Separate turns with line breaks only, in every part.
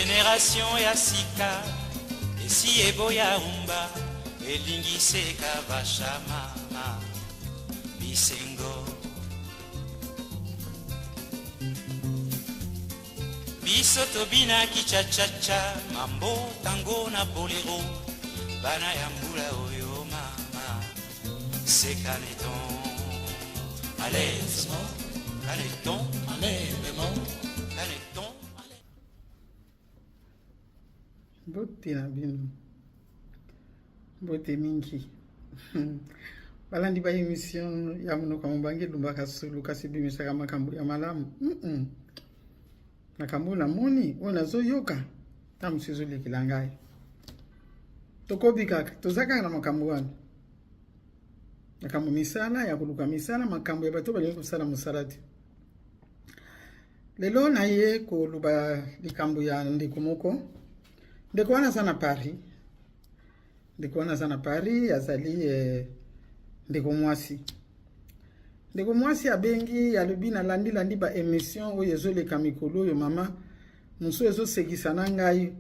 Generation ya sika esi eboya rumba elingi seka vasha mama bisengo. Biso tobinaki cha-cha-cha mambo tango na bolero bana ya mbula oyo mama sekaneton allez caneton allez caneton.
Mbote na bino, mbote mingi balandi ba emission ya monoko ya mobange elumbaka solo kasi ebimisaka makambo ya malamu. Makambo oyo namoni oyo nazoyoka ntango mosusu ezolekela ngai. Tokobi kaka, toza kaka na makambo wana, makambo misala ya koluka misala, makambo ya bato balingi kosala mosala te. Lelo naye koloba likambo ya ndeko moko. Ndeko wana aza na Paris, ndeko wana aza na Paris, azali ndeko mwasi. Ndeko mwasi abengi, alobi nalandi landi ba emission oyo ezoleka mikolo oyo mama mosusu ezosekisa na ngai,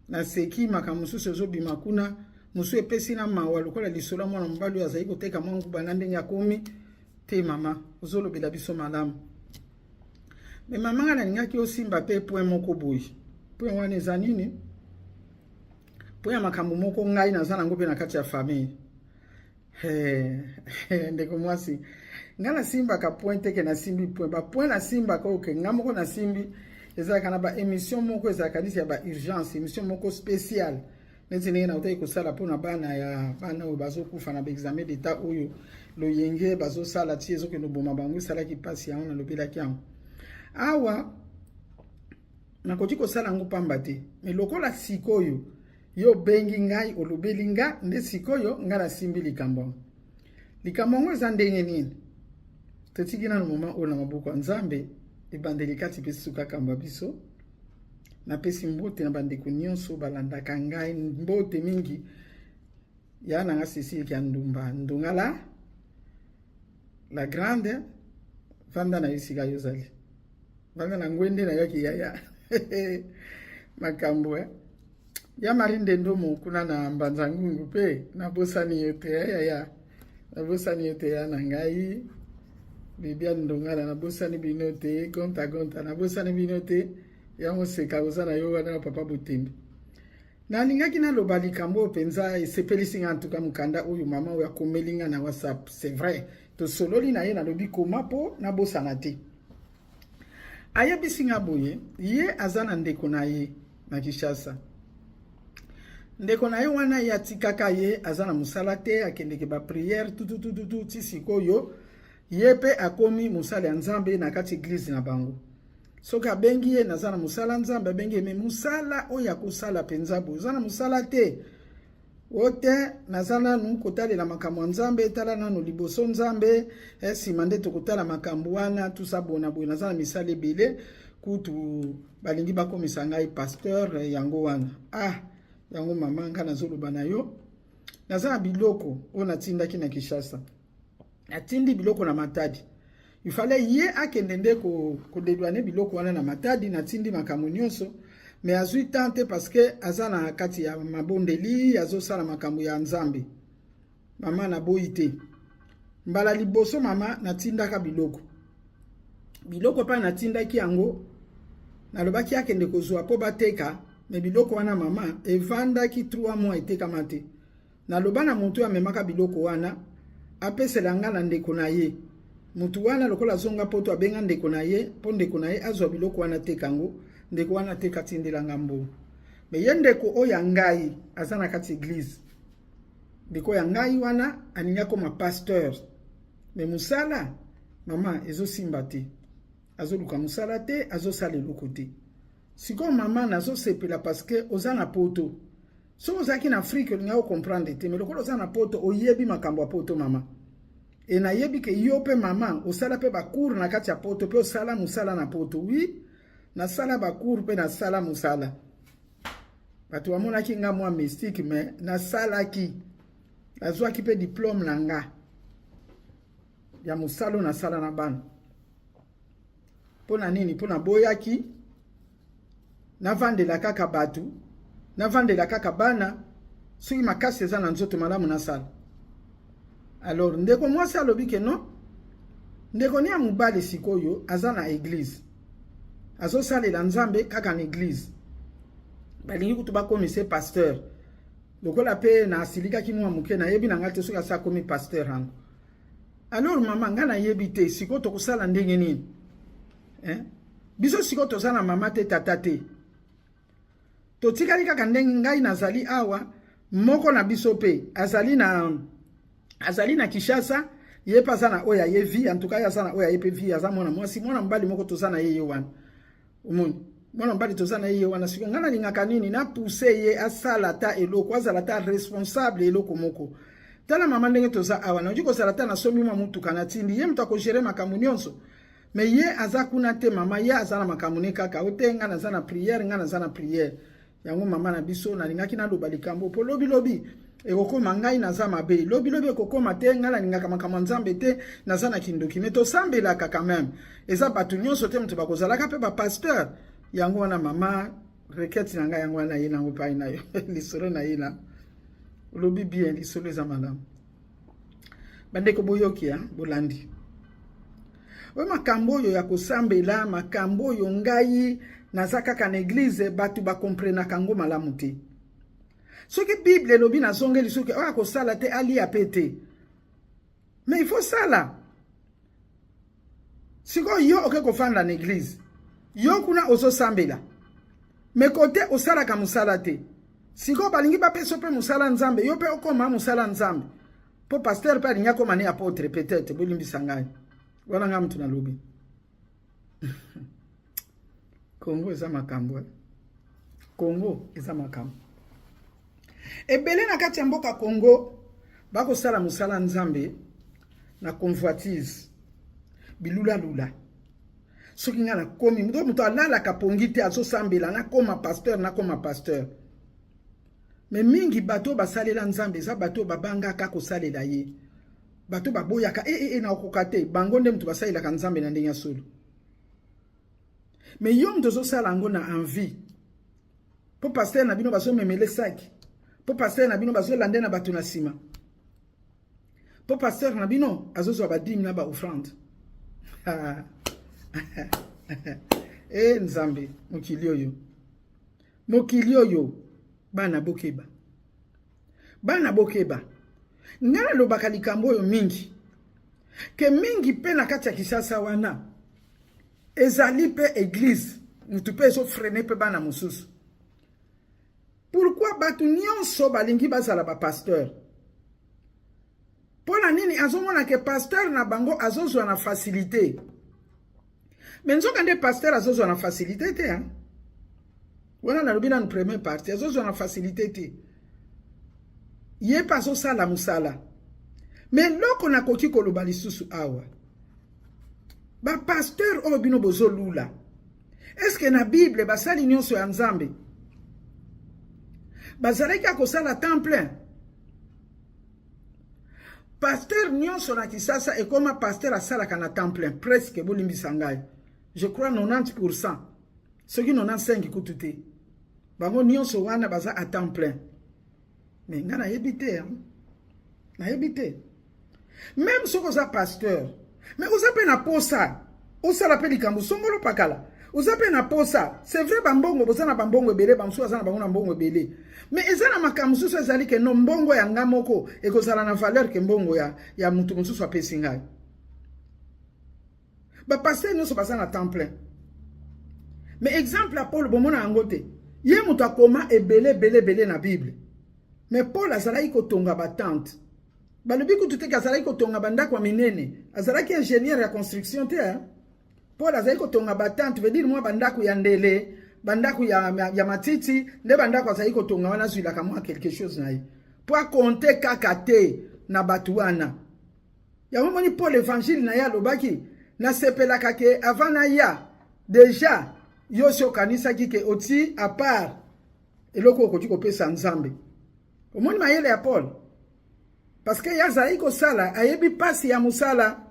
naseki makambo mosusu ezobima kuna, mosusu epesi na mawa lokola lisolo ya mwana mobali oyo azali koteka mwa nguba na ndenge akomi te. Mama ozolobela biso malamu, me mama nga nalingaki osimba pe point moko boye. Point wana eza nini? Point ya makambo moko ngai naza nango mpe na kati ya famille. Ndeko mwasi, ngai nasimbaka point te ke nasimbi point. Ba point nasimbaka oyo ke ngai moko nasimbi ezalaka na ba émission moko ezalaka neti ya ba urgence, émission moko spéciale neti ndenge nautaki kosala mpona bana ya bana oyo bazokufa na baexamen d'état oyo loyenge bazosala ti ezokende oboma bango, esalaki mpasi yango nalobelaki yango awa. Nakoki kosala yango pamba te, me lokola sikoyo yo obengi ngai olobeli nga nde sikoyo ngai nasimbi likambo yango. Likambo yango eza ndenge nini? Totiki nano moma oyo na maboko ya Nzambe, ebandeli kati mpe suka kamba biso. Napesi mbote na bandeko nyonso balandaka ngai, mbote mingi ya nanga Cecile kia Ndumba Ndongala la grande, vanda na yo esika yo ozali, vanda na ngwende na yoki yaya makambo ya Marie Ndendomo kuna na Mbanza Ngungu mpe nabosani yo te yaya, nabosani yo te ya na ngai Bibia Ndongala, nabosani bino te, gonta gonta nabosani bino te, ya moseka oza na yo wana papa Botembe. Nalingaki naloba likambo oyo mpenza esepelisi nga ntuka mokanda oyo mama oyo akomeli nga na WhatsApp. C'est vrai, tosololi na ye, nalobi koma mpo nabosana te. Ayebisi nga boye, ye aza na ndeko na ye na Kinshasa. Ndeko na ye wana ye atikaka ye, aza na mosala te, akendeke ba prière tututututu ti sikoyo ye mpe akomi mosali ya Nzambe na kati eglise na bango. Soki abengi ye naza na mosala Nzambe abengi ye, me mosala oyo akosala mpenza boye oza na mosala te o te, naza nanu kotalela makambo ya Nzambe, tala nanu liboso Nzambe, nsima nde tokotala makambo wana tusa bona boye, naza na misala ebele kutu balingi bakomisa ngai pasteur yango wana. Ah, yango mama nga nazoloba na yo, naza na biloko oyo natindaki na Kinshasa, natindi biloko na Matadi. Il fallait ye akende nde kodedwane biloko wana na Matadi, natindi makambo nyonso, mais azwi temps te parce que aza na kati ya mabondeli, azosala makambo ya Nzambe. Mama naboyi te. Mbala liboso mama natindaka biloko. Biloko mpa natindaki yango, nalobaki akende kozwa mpo bateka, me biloko wana mama evandaki 3 mois etekama te. Naloba na motu amemaka biloko wana apesela nga na ndeko na ye. Motu wana lokola azonga poto abenga ndeko na ye mpo ndeko na ye azwa biloko wana ateka yango, ndeko wana ateka atindela nga mbongo. Me ye ndeko oyo ya ngai aza na kati eglise. Ndeko ya ngai wana alingi akoma pasteur. Me mosala mama ezosimba te. Azoluka mosala te, azosala eloko te. Sikoyo mama nazosepela parce que oza na poto. Soki ozalaki na Afrique olingaki ocomprendre te, mais lokola oza na poto oyebi makambo ya poto mama. E nayebi ke yo pe mama osala pe ba cours na kati ya poto pe osala mosala na poto. Oui, nasala ba cours pe nasala mosala. Bato bamonaki nga mwa mystique, mais nasalaki, nazwaki pe diplôme na nga ya mosala oyo nasala na bana. Mpo na nini? Mpo naboyaki. Navandela kaka bato, navandela kaka bana, soki makasi eza na nzoto malamu nasala. Alors ndeko mwasi alobi ke non, ndeko ni ya mobali sikoyo aza na eglise, azosalela Nzambe kaka na eglise, balingi kutu bakomisa pasteur. Lokola pe na asilikaki mwa moke, nayebi na ngai te soki asi akomi pasteur yango. Alors mama, ngai nayebi te sikoyo tokosala ndenge nini, eh? Biso sikoyo toza na mama te, tata te, totikali kaka ndenge ngai nazali awa. Moko na biso mpe azali na Kinshasa, ye mpe aza na oyo aye vie. En tout cas, ye aza na oyo aye mpe vie, aza mwana mwasi. Mwana mobali moko toza na ye, ye wana. Omoni, mwana mobali toza na ye, ye wana. Sikoyo ngai nalingaka nini? Napuse ye asala ata eloko, azala ata responsable eloko moko. Tala mama, ndenge toza awa, nakoki kozala ata nasombi mwa mutuka, natindi ye, moto akogérer makambo nyonso. Mais ye aza kuna te, mama. Ye aza na makambo ne kaka o te, ngai naza na prière, ngai naza na prière. Yango mama na biso, nalingaki naloba likambo mpo lobilobi ekokóma ngai naza mabe, lobilobi ekokóma te ngai nalingaka makambo ya Nzambe te, naza na kindoki. Mais tosambelaka quand même. Eza bato nyonso te moto bakozalaka mpe bapasteur. Yango wana mama, requête na ngai yango wana, ye nango pai na yo lisolo na ye na olobi bien, lisolo eza malamu. Bandeko, boyoki ya bolandi oyo makambo oyo ya kosambela, makambo oyo ngai naza kaka na eglize, bato bakomprenaka yango malamu te. Soki Bible elobi, nazongeli, soki oyo akosala te alia mpe te, mais il faut sala. Sikoyo yo oke kofanda na eglize, yo kuna ozosambela, mais kote osalaka mosala te. Sikoyo balingi bapesa mpe mosala Nzambe, yo mpe okóma mosala Nzambe, mpo pasteur mpe alingi akóma ne apôtre peut-être. Bolimbisa ngai, wana ngai mutu nalobi. Kongo eza makambo, Kongo eza makambo ebele. Na kati ya mboka Kongo bakosala mosala Nzambe na convoitise, bilulalula. Soki ngai nakomi moto, moto alalaka pongi te, azosambela, nakóma pasteur, nakóma pasteur. Mais mingi bato oyo basalela Nzambe eza bato oyo babangaka kosalela ye, bato baboyaka e, e, e, nakokoka te. Bango nde moto basalelaka Nzambe na ndenge ya solo. Mais yo moto ozosala yango na envie, mpo pasteur na bino bazomemele saki, mpo pasteur na bino bazolande na bato na nsima, mpo pasteur na bino azozwa badîmes na baoffrande. E Nzambe, mokili oyo, mokili oyo! Bana bokeba, bana bokeba. Ngai nalobaka likambo oyo mingi ke mingi mpe na kati ya Kinshasa wana ezali mpe eglize mutu mpe ezofreiner mpe bana mosusu. Pourquoi bato nyonso balingi bazala bapasteur? Mpo na nini? Azomona ke pasteur na bango azozwa na facilité. Mais nzoka nde pasteur azozwa na facilité te, hein? Wana nalobi nanu première partie, azozwa na facilité te, ye mpe azosala mosala. Mais eloko nakoki koloba lisusu awa, bapasteur oyo bino bozolula, est-ce na Bible basali nyonso ya Nzambe bazalaki ya kosala temps plein? Pasteur nyonso na Kinshasa ekoma pasteur asalaka na temps plein presque. Bolimbisa ngai, je crois 90, soki 95 kutu te, bango nyonso wana baza à temps plein. Mais ngai nayebi te, nayebi te. Même soki oza pasteur, mais oza mpe na posa osala mpe likambo songolo pakala, oza mpe na posa. C'est vrai, bambongo, boza na bambongo ebele, bamosusu baza na bango na mbongo ebele, mais eza na makambo mosusu ezali ke no, mbongo ya nga moko ekozala na valeur ke mbongo ya motu mosusu apesi ngai. Bapasteur nyonso baza na temps plein, mais exemple ya Paul, bomona yango te? Ye moto akoma ebele ebele ebele na Bible, mais Paul azalaki kotonga batente. Balobi kutu te azalaki kotonga bandako ya minene, azalaki ingénieur ya construction te, hein? Paul azalaki kotonga batente, veut dire mwa bandako ya ndele, bandako ya matiti nde bandako azalaki kotonga wana. Azwilaka mwa quelque chose na ye mpo akonte kaka te na bato wana. Yango moni Paul, évangile na ye, alobaki: "Nasepelaka ke avant naya déjà yo si okanisaki ke oti à part eloko okoki kopesa Nzambe." Omoni mayele ya Paul? Parce que ye azalaki kosala, ayebi mpasi ya mosala.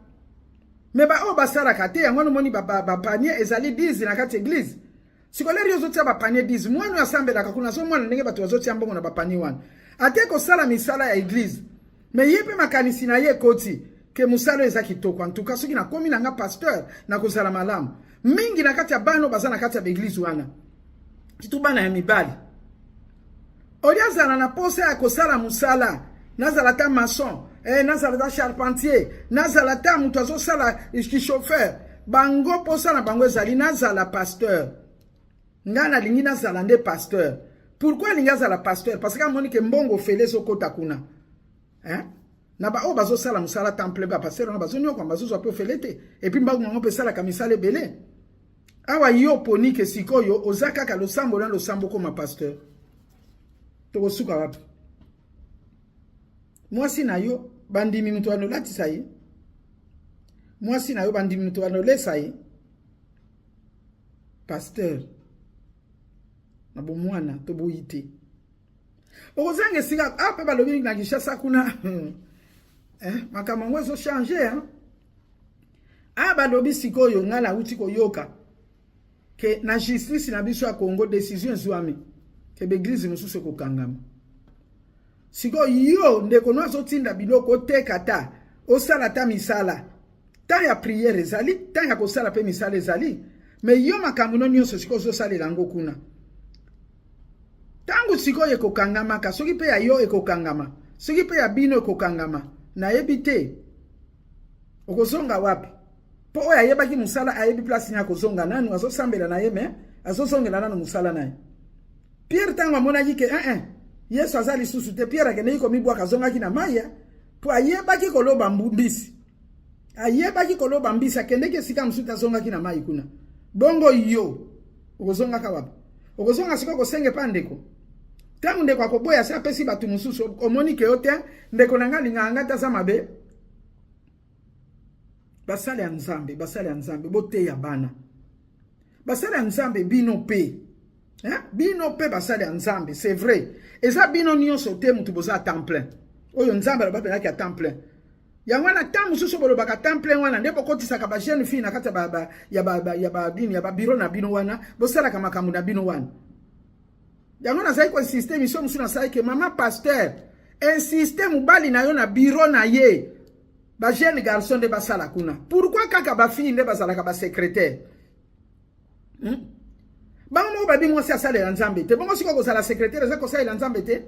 Mais baoyo basalaka te, yango wana omoni bapanier ezali 10 na kati église. Sikoleri ozotia bapanier 10, mwana oyo asambelaka kuna azomona ndenge bato bazotia mbongo na bapanier wana, ate kosala misala ya eglise, me ye mpe makanisi na ye ekoti ke mosala oyo eza kitoko. En tout cas, soki nakomi na nga pasteur, nakozala malamu mingi. Na kati ya bana oyo baza na kati ya baeglise wana, surtout bana ya mibali, olie azala na posa ya kosala mosala, nazala ata maçon, nazala ata charpentier, nazala ata moto azosala chauffeur, bango posa na bango ezali nazala pasteur. Ngai nalingi nazala nde pasteur. Pourquoi alingi azala pasteur? Parce que amoni ke mbongo ofele ezokota kuna, hein? Na baoyo bazosala mosala temps plein, bapasteur wana bazonyokwama, bazozwa mpe ofele te. Et puis mbongo yango mpe esalaka misala ebele. Awa yo poni ke sikoyo oza kaka losambo na losambo, koma pasteur. Tokosuka wapi? Mwasi na yo, bandimi moto wana olatisa ye, mwasi na yo, bandimi moto wana olesa ye. Pasteur na bomwana, toboyi te, okozanga esika. A mpe balobi na Kinshasa kuna, makambo yango ezochanger. A balobi sikoyo, ngai nauti koyoka ke na justice na biso ya Congo, décision ezwami ke baeglise mosusu ekokangama. Sikoyo yo ndeko no azotinda biloko, oteka ta, osala ta misala. Temps ya prière ezali, temps ya kosala mpe misala ezali, mais yo makambo no nyonso sikoyo ozosalela yango kuna. Ntango sikoyo ekokangamaka, soki mpe ya yo ekokangama, soki mpe ya bino ekokangama, nayebi te okozonga wapi. Mpo oyo ayebaki mosala, ayebi place nini akozonga. Nanu azosambela na ye, mais azozongela nanu mosala na ye. Pierre, ntango amonaki ke 1 Yesu aza lisusu te, Pierre akendeki komibwaka, azongaki na mai, mpo ayebaki koloba mbisi, ayebaki koloba mbisi. Akendeki esika mosusu te, azongaki na mai kuna. Bongo yo okozongaka wapi? Okozonga sikoyo kosenga epa ndeko. Ntango ndeko akoboya, se apesi bato mosusu, omoni ke yo te, ndeko na ngai alingaka ngai te, aza mabe. Basali ya Nzambe, basali ya Nzambe, boteya bana. Basali ya Nzambe, bino mpe, bino mpe basali ya Nzambe, c'est vrai, eza bino nyonso te motu boza temps plein. Oyo Nzambe aloba mpenaki ya temps plein yango wana. Ntango mosusu bolobaka temps plein wana nde bokotisaka bajeune fille na kati ya babini ya babureau na bino wana, bosalaka makambo na bino wana. Yango nazali koinsister. Mission mosusu nasalaki ke mama pasteur, insiste mobali na yo na bureau na ye, bajeune garçon nde basala kuna. Pourquoi kaka bafille nde bazalaka basecrétaire? Bango moko babi mwasi asalela Nzambe te. Bongo sikoyo kozala secrétaire eza kosalela Nzambe te?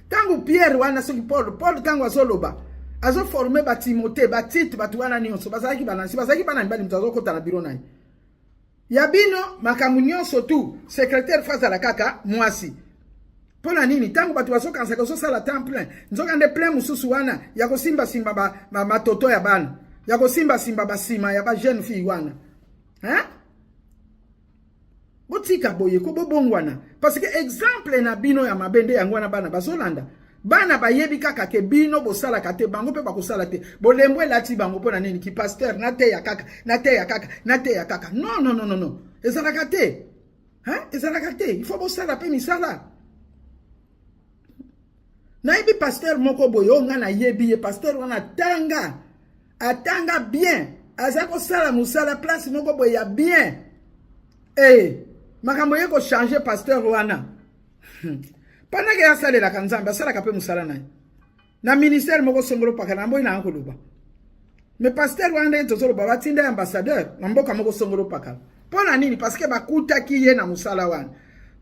Ntango Pierre wana, soki Paul, ntango azoloba, azoformer baTimote, baTite, bato wana nyonso bazalaki banansi, bazalaki bana mibali. Moto azokota na bureau na ye. Ya bino makambo nyonso tu, secrétaire faut azala kaka mwasi. Mpo na nini? Ntango bato bazokanisaka ozosala temps plein, nzoka nde plein mosusu wana ya kosimbasimba matoto ya bana, ya kosimbasimba basima ya bajeune fille wana, hein? Botika boye ko, bobongwana, parce que exemple na bino ya mabe nde yango wana bana bazolanda. Bana bayebi kaka ke bino bosalaka te, bango mpe bakosala te. Bolembo elati bango. Mpo na nini? Ki pasteur, nateya kaka, nateya kaka, nateya kaka. Non, non, non, non, non, ezalaka te, hein? Ezalaka te. Il faut bosala mpe misala. Nayebi pasteur moko boye oyo ngai nayebi ye. Pasteur wana atanga, atanga bien, aza kosala mosala place moko boye ya bien. E makambo ye kochanger, pasteur wana, pendant ke asalelaka Nzambe, asalaka mpe mosala na ye na ministère moko songolo paka na mboi na koloba. Mais pasteur wana, ndenge tozoloba, batinda ye ambassadeur na mboka moko songolo pakala. Mpo na nini? Parce que bakutaki ye na mosala wana.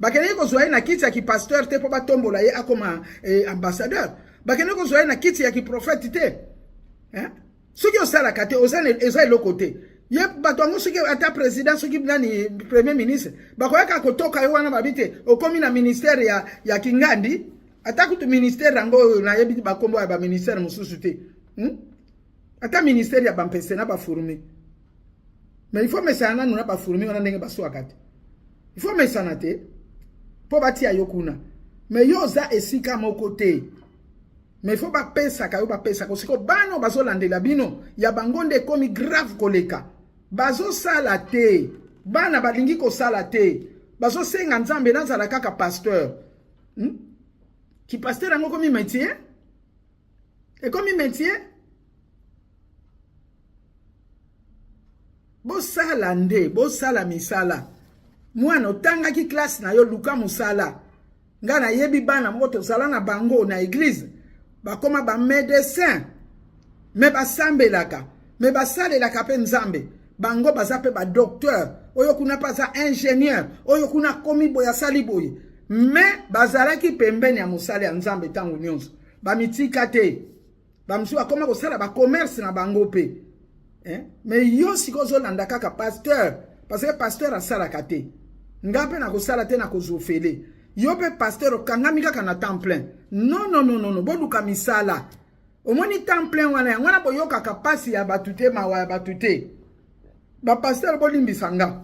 Bakendeki kozwa ye na kiti ya kipasteur te mpo batombola ye akoma ambassadeur. Bakendeki kozwa ye na kiti ya kiprophète te, hein? Soki osalaka te, eza eloko te. Ye bato yango, soki ata président, soki nani, premier ministre, bakoyaka kotoka yo wana, babi te okomi na ministère ya kingandi. Ata kutu ministère yango oyo, nayebi bakombo ya baministère mosusu te, Ata ministère ya bampese na bafourmi, mais il faut mesana nanu na bafourmi wana ndenge baswaka te. Il faut mesana te mpo batia yo kuna, mais yo oza esika moko te. Mais il faut bapesaka yo, bapesaka. Sikoyo bana oyo bazolandela bino, ya bango nde ekomi grave koleka. Bazosala te, bana balingi kosala te, bazosenga Nzambe nazala kaka pasteur, Ki pasteur yango ekomi métier, ekomi métier. Bosala nde, bosala misala. Mwana otangaki classe na yo, luka mosala. Nga nayebi bana moko tozala na bango na eglise, bakoma ba médecin, me basambelaka, me basalelaka mpe Nzambe. Bango baza mpe ba docteur, oyo kuna mpe aza ingénieur, oyo kuna akomi boye, asali boye, me bazalaki pembeni ya mosala ya Nzambe ntango nyonso. Bamitika te. Bamosusu bakoma kosala bacommerce na bango mpe, eh? Me yo sikoyo ozolanda kaka pasteur, parce que pasteur asalaka te, nga mpe nakosala te, nakozofele yo mpe pasteur okangami kaka na temps plein. Non, non, non, non, boluka misala. Omoni temps plein wana, yango wana boyokaka mpasi ya bato te, mawa ya bato te. Bapasteur, bolimbisa nga,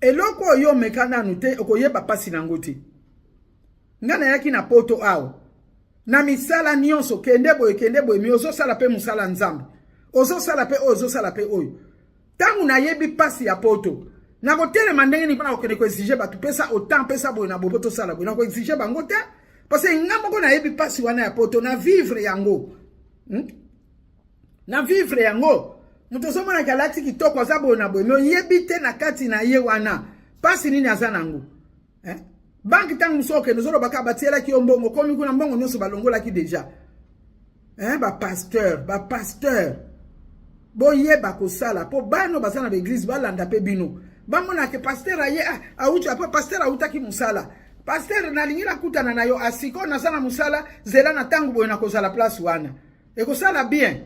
eloko oyo omeka nanu te, okoyeba mpasi nango te. Nga nayaki na Poto awa na misala nyonso, kende boye, kende boye, mi ozosala mpe mosala Nzambe, ozosala mpe oyo, ozosala mpe oyo. Ntango nayebi mpasi ya Poto, nakotelema ndenge nini mpona kokende koexige bato: pesa autant, pesa boye na boye, po tosala boye? Nakoexige bango te, parce que nga moko nayebi mpasi wana ya Poto, na vivre yango, Na vivre yango. Moto ozomonaka alati kitoko, aza boye na boye, me oyebi te na kati na ye wana mpasi nini aza nango, eh? Banque, ntango mosusu okende, ozolobaka batielaki yo mbongo, okomi kuna, mbongo nyonso balongolaki déjà, eh? Bapasteur, bapasteur, boyeba kosala mpo bana baza na baeglise balanda mpe bino, bamonake pasteur aye, ah, auti apo, pasteur autaki mosala. Pasteur, nalingi nakutana na yo, asiko naza na mosala, zela na ntango boye nakozala place wana. Ekosala bien,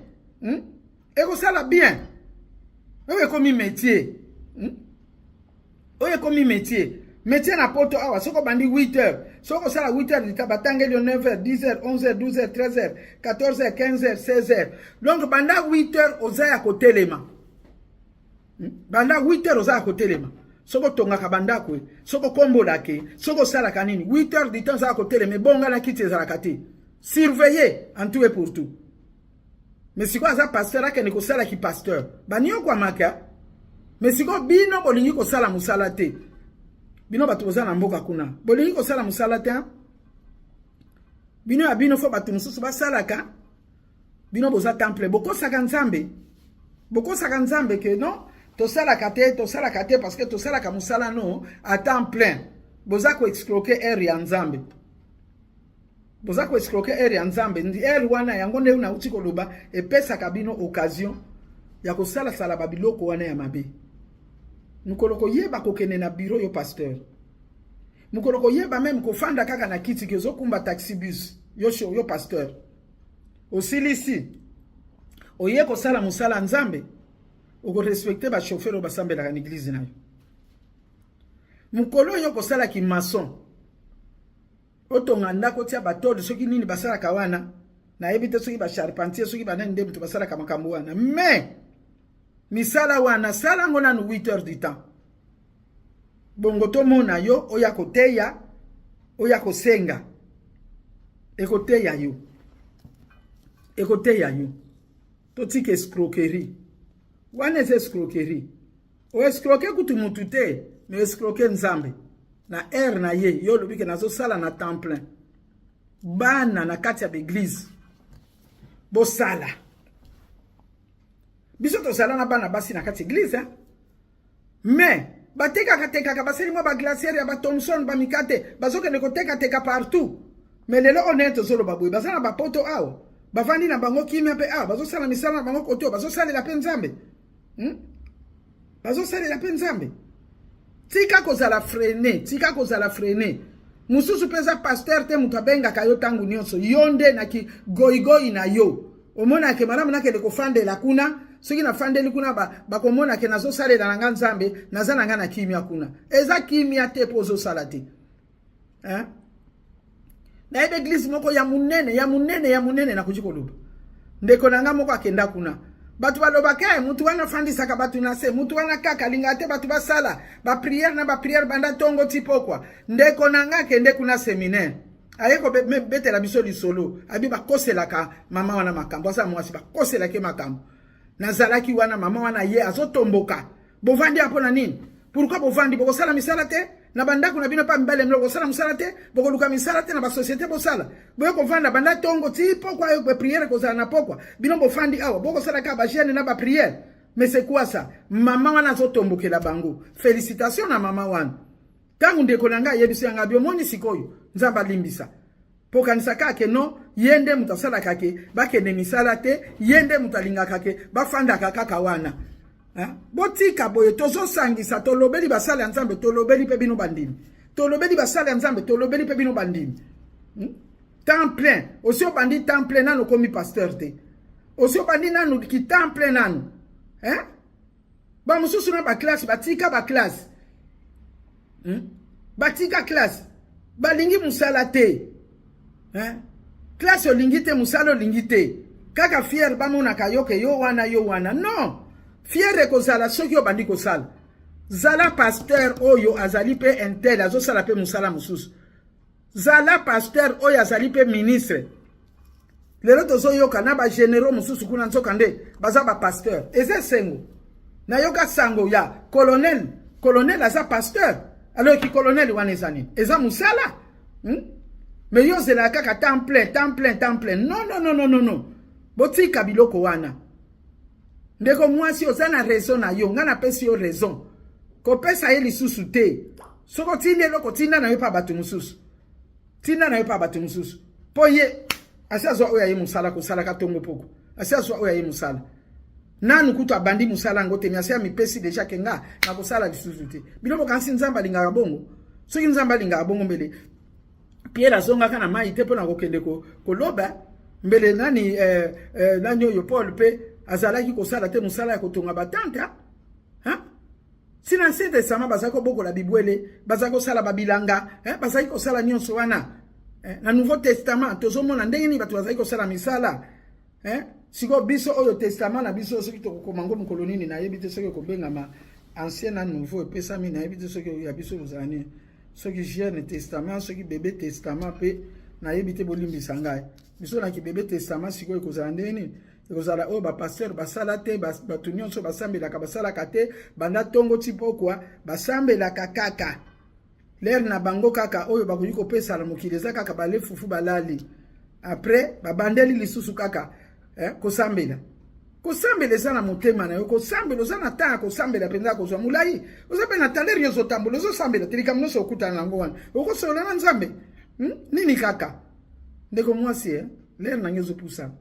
Ekosala bien. Oyo ekomi métier, Oyo ekomi métier. Métier na Poto awa, soki obandi 8 heures, soki osala 8 heures lita, batangeli yo 9 heures, 10 heures, 11 heures, 12 heures, 13 heures, 14 heures, 15 heures, 16 heures. Donc banda 8 heures oza ya kotelema, Banda 8 heures oza ya kotelema. Soki otongaka bandako, soki okombolake, soki osalaka nini, 8 heures du temps oza ya kotelema. Ebonga na kiti ezalaka te, surveiller en tout et pour tout. Mais sikoyo aza pasteur, akende kosalaki pasteur, baniokwamaka. Mais sikoyo bino bolingi kosala mosala te. Bino bato boza na mboka kuna, bolingi kosala mosala te. Bino ya bino fo bato mosusu basalaka. Bino boza temple, bokosaka Nzambe, bokosaka Nzambe ke non, tosalaka te, tosalaka te, parce que tosalaka mosala no à temps plein. Boza koescroquer heure ya Nzambe, boza koescroquer heure ya Nzambe. Heure wana, yango nde nauti koloba, epesaka bino occasion ya kosalasala babiloko wana ya mabe. Mokolo koyeba kokende na bureau, yo pasteur, mokolo koyeba même kofanda kaka na kiti ke ozokumba taxi bus, yo, yo pasteur, osilisi, oye kosala mosala Nzambe, okorespecter bachauffeur oyo basambelaka na église na yo. Mokolo oyo kosalaki maçon, otonga ndako, otia batôle, soki nini basalaka wana, nayebi te, soki bacharpentier, soki banani nde moto basalaka makambo wana, mais misala wana, sala yango nanu 8 heures du temps, bongo tomona yo oya koteya, oya kosenga. Ekoteya yo, ekoteya yo. Totika escroquerie wana, eza escroquerie. Oescroquer kutu mutu te, mais escroquer Nzambe na heure na ye. Yo olobi ke nazosala na temps plein. Bana na kati ya baeglise, bosala. Biso tozala na bana basi na kati église, hein? Mais batekaka tekaka, basali mwa baglacière ya bathomson, bamikate, bazokende kotekateka partout. Mais lelo oyo ndenge tozoloba boye, baza na bapoto awa, bavandi na bango kimia mpe awa, bazosala misala na bango kote oyo, bazosalela mpe Nzambe, Bazosalela mpe Nzambe. Tika kozala freine, tika kozala freine. Mosusu mpe eza pasteur te moto abengaka yo ntango nyonso. Yo nde na kigoyigoyi na yo, omonake malamu nakende kofandela kuna. Soki nafandeli kuna, bakomona ke nazosalela na nga Nzambe, naza na nga na kimia kuna. Eza kimia te, mpo ozosala te, hein? Nayebi église moko ya monene, ya monene, ya monene, nakoki koloba. Ndeko na nga moko akenda kuna, bato balobaka e mutu wana afandisaka bato na se, mutu wana kaka alingaka te bato basala baprière na baprière banda ntongo ti pokwa. Ndeko na nga akende kuna séminaire, aye kobetela biso lisolo, abi bakoselaka mama wana makambo. Aza mwasi, bakoselaki makambo. Nazalaki wana, mama wana ye azotomboka: "Bovandi ya mpo na nini? Pourquoi bovandi? Bokosala misala te na bandako na bino? Mpa mibale milo bokosala mosala te, bokoluka misala te na basociété bosala? Boye kovanda banda ntongo ti pokwa, prière kozala na pokwa, bino bofandi awa, bokosala kaka bajeûne na baprière." Mais c'est quoi ça? Mama wana azotombokela bango. Félicitation na mama wana. Ntango ndeko na ngai ayebisi yanga bi, omoni sikoyo, Nzambe alimbisa, mpo kanisa kaka ke non, ye nde moto asalaka ke bakende misala te, ye nde moto alingaka ke bafandaka kaka wana. Botika boye. Tozosangisa, tolobeli basali ya Nzambe, tolobeli mpe bino bandimi, tolobeli basali ya Nzambe, tolobeli mpe bino bandimi. Temps plein, osi obandi temps plein, nanu okomi pasteur te, osi obandi nanu ki temps plein nanu, hein? Bamosusu na baclasse, batika baclasse, Batika classe, balingi mosala te, hein? Classe olingi te, mosala olingi te, kaka fier bamonaka yo ke yo wana, yo wana. Non, fier ekozala soki obandi kosala. Zala pasteur oyo azali mpe intel, azosala mpe mosala mosusu. Zala pasteur oyo azali mpe ministre. Lelo tozoyoka na bagénéraux mosusu kuna, nzoka nde baza bapasteur. Eza esengo. Nayoka sango ya colonel, colonel aza pasteur. Alors ki colonel wana eza nini? Eza mosala, Mais yo ozelaka kaka temps plein, temps plein, temps plein. Non, non, non, non, non, non, botika biloko wana. Ndeko mwasi, oza na raison na yo, ngai napesi yo raison. Kopesa ye lisusu te. Soki otindi eloko, tinda na yo mpa bato mosusu, tinda na yo mpa bato mosusu, mpo ye asi azwa oyo aye mosala kosalaka ntongo poko, asi azwa oyo aye mosala. Nanu kutu abandi mosala yango te, mais asi amipesi déjà ke nga nakosala lisusu te. Bino bokanisi Nzambe alingaka bongo? Soki Nzambe alingaka bongo, mbele Pierre azongaka na mai te mpona kokende koloba. Mbele nani, nani oyo, Paul mpe azalaki kosala te mosala ya kotonga batente? Si na Ancien Testament bazalaki kobokola bibwele, bazalaki kosala babilanga, bazalaki kosala nyonso wana. Na Nouveau Testament tozomona ndenge nini bato bazalaki kosala misala. Sikoyo biso oyo, testament na biso, soki tokokoma ngo mokolo nini, nayebi te. Soki ekobengama ancien na nouveau epesami, nayebi te soki ya biso kozala nini, soki jeune testament, soki bébé testament mpe, nayebi te, bolimbisa ngai. Biso naki bébé testament. Sikoyo ekozala ndenge nini? Ekozala oyo bapasteur basala te, bato nyonso basambelaka, basalaka te. Banda ntongo ti pokwa basambelaka kaka. L'heure na bango kaka oyo bakoki kopesa na mokili eza kaka bale fufu, balali, après babandeli lisusu kaka kosambela. Kosambela eza na motema na yo. Kosambela, oza na temps ya kosambela mpenza, kozwa molai. Oza mpe na temps l'heure nyonso otambola, ozosambela te. Likambo nyonso okutana nango wana, okosolola na Nzambe, Nini kaka, ndeko mwasi, l'heure nange ezopusana.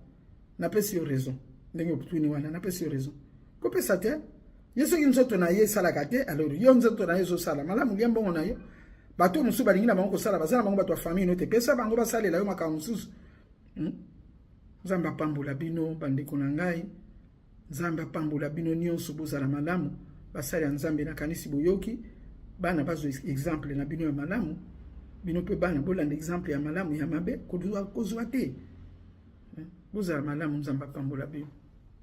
Napesi yo raison ndenge otuni wana, napesi yo raison. Kopesa te. Ye soki nzoto na ye esalaka te, alors yo nzoto na ye ezosala malamu, lia mbongo na yo. Bato mosusu balingi na bango kosala, baza na bango bato ya famille no te, pesa bango basalela yo makambo mosusu, Nzambe apambola bino, bandeko na ngai. Nzambe apambola bino nyonso, bozala malamu, basali ya Nzambe. Nakanisi boyoki, bana bazwa exemple na bino ya malamu. Bino mpe bana, bolanda exemple ya malamu, ya mabe kozwa te. Bozala malamu, Nzambe apambola bino.